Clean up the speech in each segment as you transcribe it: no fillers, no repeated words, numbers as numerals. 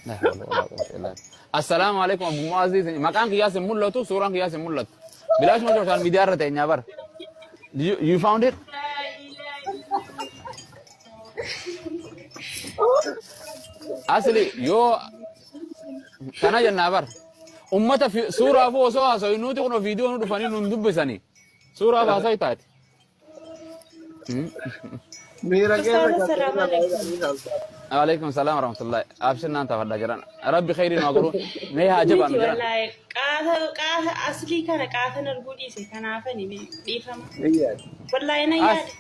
Laa hawla walaa quwwata illaa billah. Assalaamu alaikum Abu Mu'aazii. Maqaan kiyyaas hin mul'atu, suuraan kiyyaas hin mul'atu. Bilaashuma social media irra teenyaa bara. You found it? Asli yoo kana jennaa bara. Ummata suuraaf osoo haasa'u nuti kun viidiyoo nu dhufanii nun dubbisanii. Suuraaf haasa'u taate. Miira keessa Ustaaz galtee assalaamu alaikum. Alaikum salaam warahmatullahi. Abshir naan tafadha jiran. Rabbi khayrii nu haa godhu. Mee haa jabaannu Miti jiran. wallaahi qaata qaata aslii kana qaatan arguu dhiise kanaafani dhiifama. Wallaahi nan As yaade.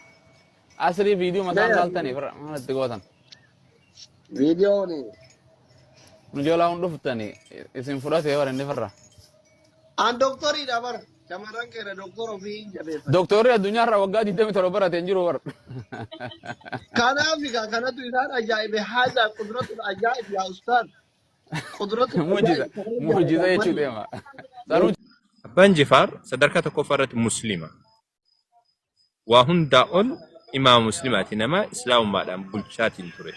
asli viidiyoo mataan laaltanii firra maal itti gootan. Viidiyoon Nu jalaa hun dhuftanii isin fudhatee bara inni firra. An doktoriidha bara. Shamarran keenya doktora ofii hin jabeeffatu. Doktorri addunyaarra waggaa 27 barate hin jiru bara. Kanaaf egaa kanatu isaan ajaa'ibe haadha qudratul ajaa'ib yaa ustaaz. Qudratul Muujiza ajaa'ib kana muujiza ajaa'iba jechuu manni. deema. Sanuu Abbaan Jifaar sadarkaa tokkoffaa irratti Muslima. Waa hundaa ol imaama Muslimaati nama Islaamummaadhaan bulchaatiin ture.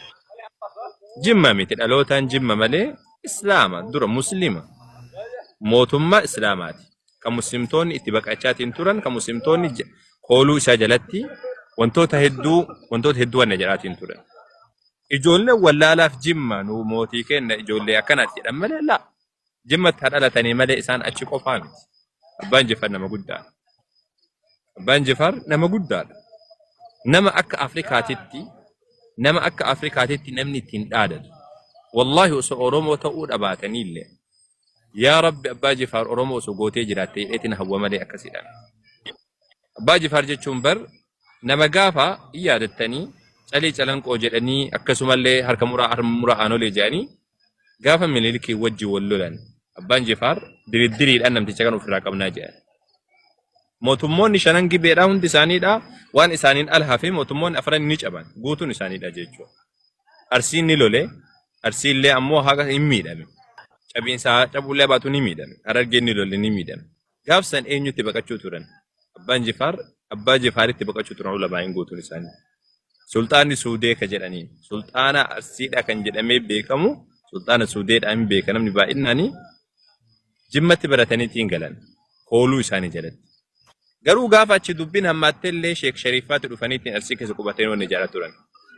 Jimma miti dhalootaan Jimma malee Islaama dura Muslima. Mootummaa Islaamaati. Kan Muslimtoonni itti baqachaatiin turan kan Muslimtoonni kooluu isaa jalatti wantoota hedduu wantoota hedduu wanna jedhaatiin turan. Ijoolleen wallaalaaf Jimma nu mootii kenna ijoollee akkanaati jedhan malee laa. Jimmatti haa dhalatanii malee isaan achi qofaa miti. Abbaan Jifaar nama guddaadha. Abbaan Jifaar nama guddaadha. Nama akka Afrikaatitti nama akka Afrikaatitti namni ittiin dhaadatu. Wallaahi osoo Oromoo ta'uu dhabaatanii illee yaa Rabbi Abbaa Jifaar Oromoo osoo gootee jiraatte jedheetiin hawwa malee akkasiidhaan. Abbaa Jifaar jechuun bar nama gaafa hin yaadattanii calii calanqoo jedhanii akkasumallee harka muraa harma muraa aanolee jedhanii Gaafa Minilikii wajji wal lolan Abbaan Jifaar diriddiriidhaan namticha kan ofirraa qabnaa jedhan. Mootummoonni shanan Gibeedhaa hundi isaaniidha waan isaaniin ala hafee mootummoonni afran ni caban guutuun isaaniidha jechuudha. Arsiin ni lole Arsiillee ammoo haga hin miidhame. Cabiinsa cabuullee baatu ni miidhame. Harargeen ni lole ni miidhame. Gaaf san eenyutti baqachuu turan? Abbaan Jifaar Abbaa Jifaaritti baqachuu turan ulamaa'in guutuun isaanii. Sulxaanni Suudee ka jedhaniin sulxaana Arsiidha kan jedhamee beekamu sulxaana Suudeedhaan hin beeka namni baay'innaanii Jimmatti barataniitiin galan kooluu isaanii jalatti. Garuu gaafa achi dubbiin hammaatte illee Sheek Shariifaatti dhufaniitiin Arsii keessa qubatanii wanni ijaaraa turan.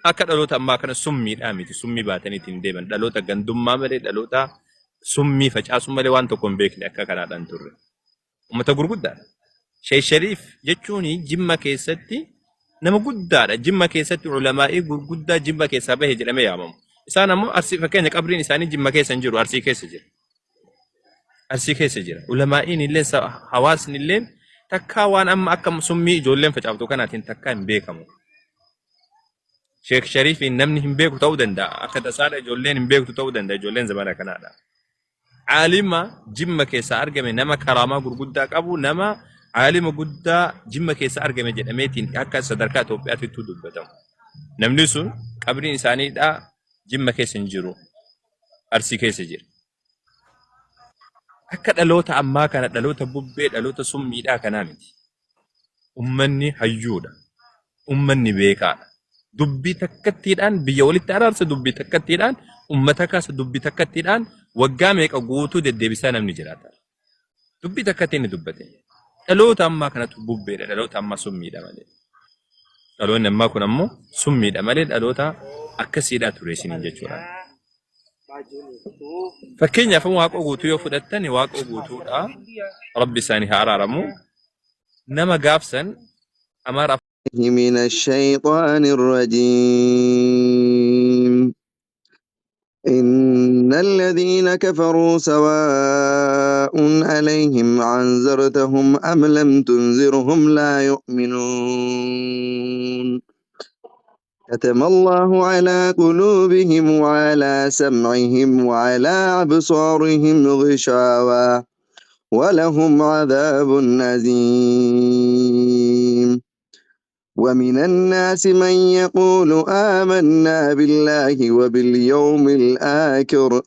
Akka dhaloota ammaa kana summiidhaa miti summii baataniitiin deeman dhaloota gandummaa malee dhaloota summii facaasuu malee waan tokko hin beekne akka kanaadhaan turre. Uummata gurguddaadha. Sheek Shariif jechuun Jimma keessatti nama guddaadha. Jimma keessatti ulamaa'ii gurguddaa Jimma keessaa bahe jedhamee yaamamu. Isaan ammoo Arsii fakkeenya qabriin isaanii Jimma keessa hin jiru Arsii keessa jira. Arsii keessa jira. Ulamaa'iin illee hawaasni illee takkaa waan amma akka summii ijoolleen facaaftu kanaatiin takkaa hin beekamu. Sheek Shariifiin namni hin beeku ta'uu danda'a. Akka tasaadha ijoolleen hin beektu ta'uu danda'a ijoolleen zamana kanaadha. Aalima Jimma keessaa argame nama karaamaa gurguddaa qabu nama aalima guddaa Jimma keessaa argame jedhameetiin akka sadarkaa Itoophiyaatittuu dubbatamu. Namni sun qabriin isaaniidha Jimma keessa hin jiru. Arsii keessa jira. Akka dhaloota ammaa kana dhaloota bubbee dhaloota summiidhaa kanaa miti. Ummanni hayyuudha. Ummanni beekaadha. Dubbii takkattiidhaan biyya walitti araarsa dubbii takkattiidhaan ummata kaasa dubbii takkattiidhaan waggaa meeqa guutuu deddeebisaa namni jiraata. Dubbii takkattiin ni dubbate. Dhaloota ammaa kanatu bubbeedha. Dhaloota ammaa summiidha malee. Dhaloonni ammaa kun ammoo summiidha malee dhaloota akkasiidhaa ture isiniin jechuudha. Fakkeenyaaf Waaqoo guutuu yoo fudhattan Waaqoo guutuudha. Rabbi isaanii haa araaramu. Nama gaafsan Amaara من الشيطان الرجيم إن الذين كفروا سواء عليهم أنذرتهم أم لم تنذرهم لا يؤمنون ختم الله على قلوبهم وعلى سمعهم وعلى أبصارهم غشاوة ولهم عذاب عظيم ومن الناس من يقول آمنا بالله وباليوم الآخر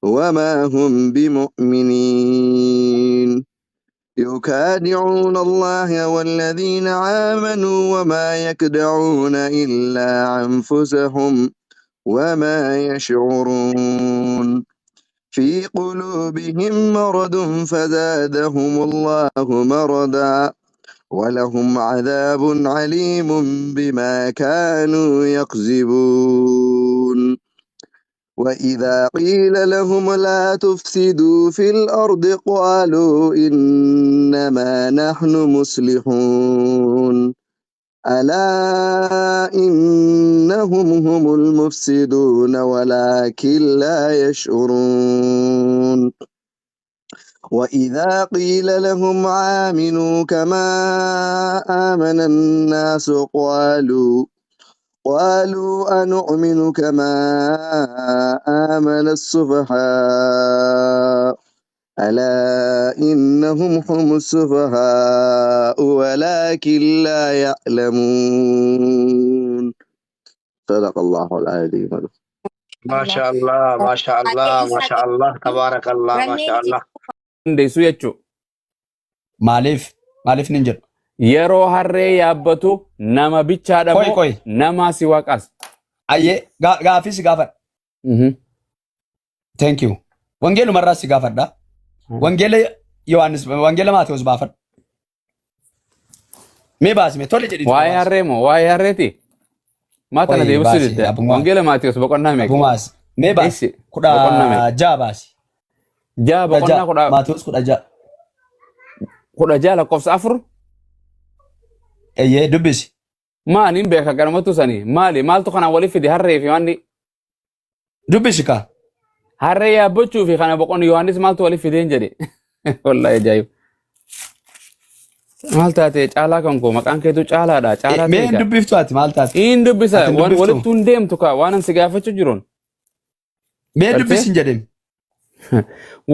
وما هم بمؤمنين يخادعون الله والذين آمنوا وما يخدعون إلا أنفسهم وما يشعرون في قلوبهم مرض فزادهم الله مرضا ولهم عذاب عليم بما كانوا يكذبون وإذا قيل لهم لا تفسدوا في الأرض قالوا إنما نحن مصلحون ألا إنهم هم المفسدون ولكن لا يشعرون وإذا قيل لهم آمنوا كما آمن الناس قالوا أنؤمن كما آمن السفهاء ألا إنهم هم السفهاء ولكن لا يعلمون صدق الله العظيم. ما شاء الله ما شاء الله ما شاء الله تبارك الله ما شاء الله. Dandeessu jechuudha. Maaliif? Maaliif nin jedhu? Yeroo harree yaabbatu nama bichaadha Qoy moo qoy. Nama si waaqas? Ayyee, gaaffii si gaafadha. Thank you. Wangeelumarraa si gaafadha. Wangeela Yohaannis, Wangeela Maatewos baafadhu. Mee baasime tole jedhiitu Waa'ee baasi. Harree moo waa'ee harreeti? Maa tana Qoy deebisuu baasi didde? abbummaa. Wangeela Maatewos boqonnaa meeqa? Abbumaas. Mee baasi. Eessi Kudha boqonnaa meeqa? ja'a baasi. 6 Kudha boqonnaa ja'a. 10 Maatewos 16. 16 lakkoofsa 4. Eeyyee, dubbisi. Maaliin beeka ganamatu sanii? Maali? Maaltu kanaan waliif fide harree fi wanni? Dubbisi kaa. Harree yaabbachuu fi kana boqonna Yohaannis maaltu waliif fideen jedhe. Wallaahi ajaa'iba. Maal taate caalaa kan koo, maqaan keetu caalaadha. Caalaa Mee ta'e hin kaa. dubbiftu ati, maal taate? Hin dubbisa Ati hin waan dubbiftu? walittuu hin deemtu kaa waan an si gaafachuu jiruun. Mee Gartee? dubbisi hin jedhin.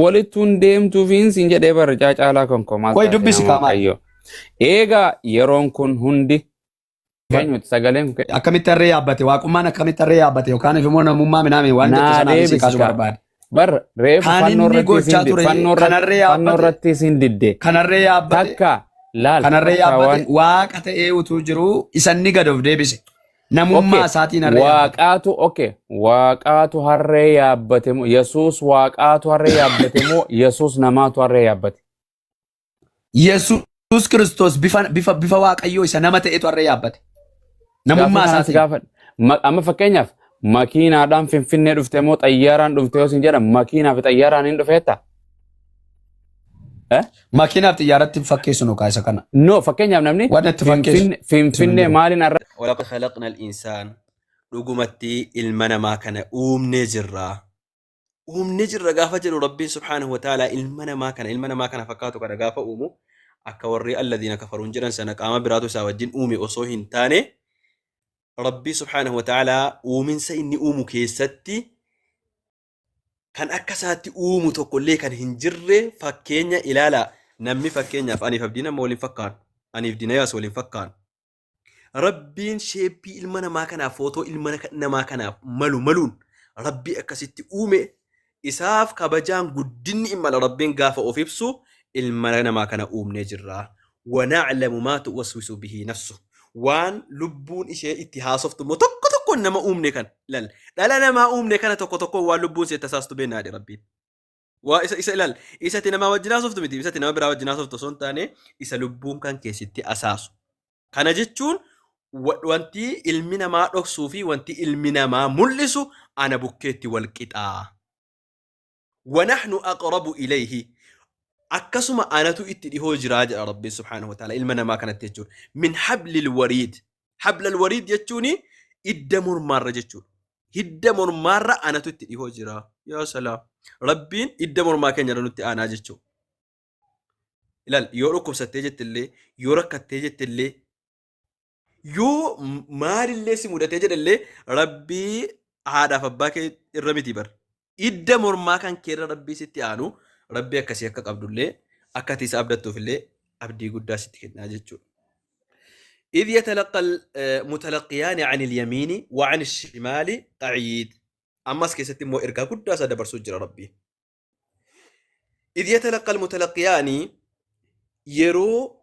Walittuu hin deemtuu fi hin jedhee barra caalaa kan koo maal Qoy taate dubbisi nama kaa maal? Waaqayyo. Eegaa yeroon kun hundi eenyuti sagaleen kun Akkamitti harree yaabbate? Waaqummaan akkamitti harree yaabbate? Yookaan immoo namummaa minaame waan jettu naa sanaaf si deebisi kaasuu kaa. barbaade. Bar reefu Kan fannoo inni irratti gochaa isin ture fannoo kan harree irratti fannoo yaabbate irratti isin didde. kan harree yaabbate Takka laal kan harree takka yaabbate waan waaqa ta'ee utuu jiruu isa inni gad of deebise. Namummaa isaatiin harree yaabbate. Waaqaatu, okay, waaqaatu harree yaabbate moo Yesuus waaqaatu harree yaabbate moo Yesuus namaatu harree yaabbate? Yesuus Kiristoos bifa Waaqayyoo isa nama ta'etu harree yaabbate. Gaaffii Namummaa kanaan si isaatiin. gaafadha. Amma fakkeenyaaf makiinaadhaan Finfinnee dhufte moo xayyaaraan dhufte yoo sin jedhan, makiinaa fi xayyaaraan hin dhufeetta? Eh? Makiinaaf xiyyaaratti hin fakkeessu nu kaasa kana. No, fakkeenyaaf namni Waan itti fakkeessu Finfinnee hin jiru. maaliin har'a ولقد خلقنا الإنسان dhugumatti ilma namaa kana uumnee jirra. Uumnee jirra gaafa jedhu Rabbiin subhaanahu wa ta'ala ilma namaa kana fakkaatu kana gaafa uumu, akka warri الذين كفروا jedhan sana qaama biraatu isaa wajjin uume osoo hin taane, Rabbii subhaanahu wa ta'ala uuminsa inni uumu keessatti kan akka isaatti uumu tokkollee kan hin jirre. Fakkeenya ilaala, namni fakkeenyaaf aniif abdiin amma waliin fakkaanu, aniif dinayaas waliin fakkaanu. Rabbiin shape ilma namaa kanaaf, footoo ilma namaa kanaaf malu maluun Rabbii akkasitti uume. Isaaf kabajaan guddinni imala Rabbiin gaafa of ibsu ilma namaa kana uumnee jirra. ونعلم ما توسوس به نفسه waan lubbuun ishee itti haasoftu immoo tokko tokkoon nama uumne kan lal dhala namaa uumne kana tokko tokkoon waan lubbuun ishee tasaastu beeknaadhe Rabbiin. Waa isa ilaal, isatti namaa wajjin haasoftu miti, isatti nama biraa wajjin haasoftu osoo hin taane, isa lubbuun kan keessatti asaasu. Kana jechuun wanti ilmi namaa dhoksuu fi wanti ilmi namaa mul'isu ana bukkeetti wal qixaa. ونحن أقرب إليه akkasuma anatu itti dhihoo jiraa jedha Rabbiin subhaanahu wa ta'ala ilma namaa kanatti jechuudha. من حبل الوريد. حبل الوريد jechuun hidda mormaarra jechuudha. Hidda mormaarra anatu itti dhihoo jira. Yaa salaam. Rabbiin hidda mormaa keenya irra nutti aanaa jechuudha. Ilaal, yoo dhukkubsattee jettillee, yoo rakkattee jettillee, yoo maalillee si mudatee jedhallee, Rabbii haadhaaf abbaa kee irra miti bar. Hidda mormaa kan kee irra Rabbii sitti aanu, Rabbii akkasii akka qabdullee, akka ati isa abdattuufillee abdii guddaa sitti kennaa jechuudha. إذ يتلقى المتلقيان عن اليمين وعن الشمال قعيد ammas keessatti immoo ergaa guddaa isa dabarsuu jira Rabbiin. إذ يتلقى المتلقيان yeroo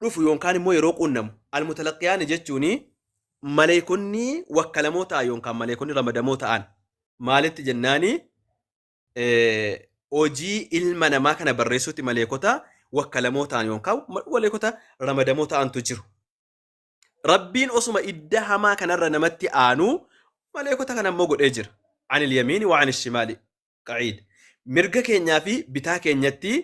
dhufu yookaan immoo yeroo quunnamu. المتلقيان jechuun Maleekonni wakkalamoo ta'an yookaan maleekonni ramadamoo ta'an maalitti jennaani hojii ilma namaa kana barreessuutti maleekota wakkalamoo ta'an yookaan maleekota ramadamoo ta'antu jiru. Rabbiin osuma idda hamaa kanarra namatti aanuu maleekota kana immoo godhee jira. Anil yamiini wa anil shimaali qa'iid. Mirga keenyaa fi bitaa keenyatti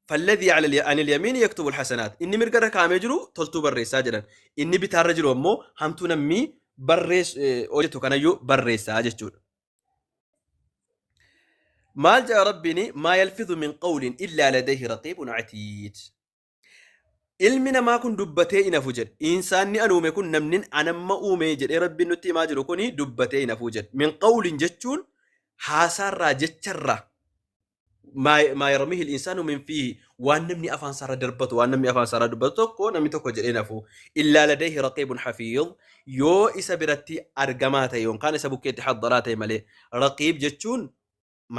falladhii anil yamiini yaktubul hasanaat. Inni mirga irra kaa'amee jiru toltuu barreessaa jedhan. Inni bitaarra jiru ammoo hamtuu namni barreessu hojjetu kanayyuu barreessaa jechuudha. Maal jedha Rabbiin maa yalfidhu min qawlin illaa ladayhi raqiibun atiid. Ilmi namaa kun dubbatee hin hafu jedhe. Insaanni an uume kun namnin anamma uume jedhee Rabbiin nutti himaa jiru kuni dubbatee hin hafu jedhe. Min qawlin jechuun haasaarraa jecharraa maa yarmihi al-insaanu min fiihi waan namni afaan isaarra darbatu waan namni afaan isaarra dubbatu tokko namni tokko jedhee hin hafu. Illaa ladayhi raqiibun hafiidh yoo isa biratti argamaa ta'e yookaan isa bukkeetti haddaraa ta'e malee raqiib jechuun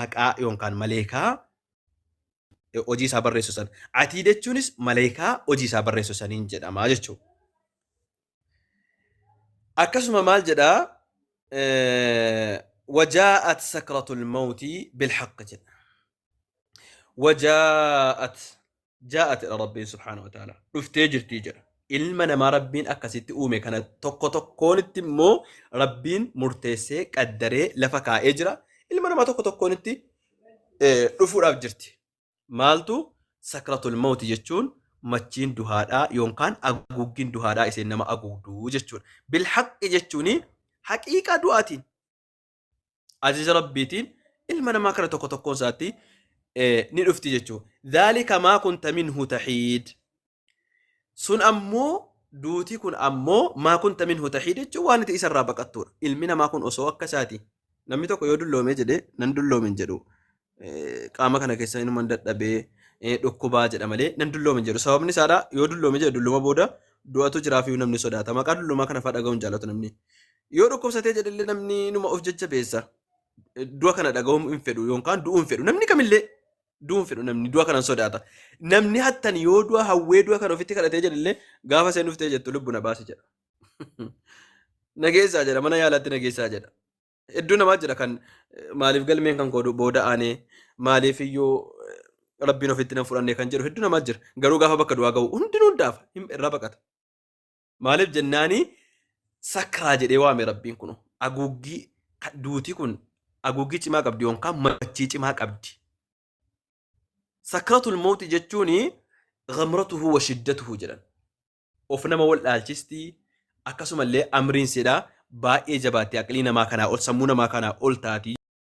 maqaa yookaan maleekaa hojii isaa barreessu san. Atii jechuunis maleekaa hojii isaa barreessu saniin jedhama jechuudha. Akkasuma maal jedhaa? Wajaa'at sakratul mawti bilhaqq jedha. Wajaa'at jaa'at jedha Rabbiin subhaanahu wa ta'ala. Dhuftee jirtii jedha. Ilma namaa Rabbiin akkasitti uume kana tokko tokkoonitti immoo Rabbiin murteessee qaddaree lafa kaa'ee jira. Ilma namaa tokko tokkoonitti dhufuudhaaf jirti. Maaltu sakratul mawti jechuun machiin duhaadhaa yookaan haguuggiin duhaadhaa isheen nama haguugduu jechuudha. Bilhaqqi jechuun haqiiqaa du'aatiin ajaja Rabbiitiin ilma namaa kana tokko tokkoon isaatti ni dhufti jechuudha. Dhaalika maa kunta minhu tahiid. Sun ammoo duuti kun ammoo maa kunta minhu tahiid jechuun waan itti isarraa baqattuudha. Ilmi namaa kun osoo akka isaati. Namni tokko yoo dulloomee jedhee nan dulloomen jedhu qaama kana keessa inuman dadhabee dhukkubaa jedha malee nan dulloomen jedhu. Sababni isaadha yoo dulloome jedhe dulluma booda du'atu jiraafiyyuu namni sodaata. Maqaa dullumaa kana fa'aa dhaga'uun jaallatu namni. Yoo dhukkubsatee jedhellee namni numa of jajjabeessa. Du'a kana dhaga'uun hin fedhu yookaan du'uu hin fedhu. Namni kamillee du'uu hin fedhu namni du'a kanan sodaata. Namni hattan yoo du'a hawwee du'a kana ofitti kadhatee jedhellee gaafa isheen dhuftee jettu lubbu na baasi jedha. Nageessaa jedha mana yaalaatti nageessaa jedha. Hedduu namaa jira kan maaliif galmeen kan koo booda aanee maaliif iyyuu rabbiin ofitti nan fudhanne kan jedhu hedduu namaa jira. Garuu gaafa bakka du'aa ga'u hundinuu daafa irraa baqata. Maaliif jennaani sakraa jedhee waame rabbiin kun haguuggii duutii kun haguuggii cimaa qabdi yookaan machii cimaa qabdi. Sakratul mawti jechuun ghamratuhu wa shiddatuhu jedhan. Of nama wal dhaalchisti akkasumallee amriin sedha baay'ee jabaatti aqlii namaa kanaa ol sammuu namaa kanaa ol taati.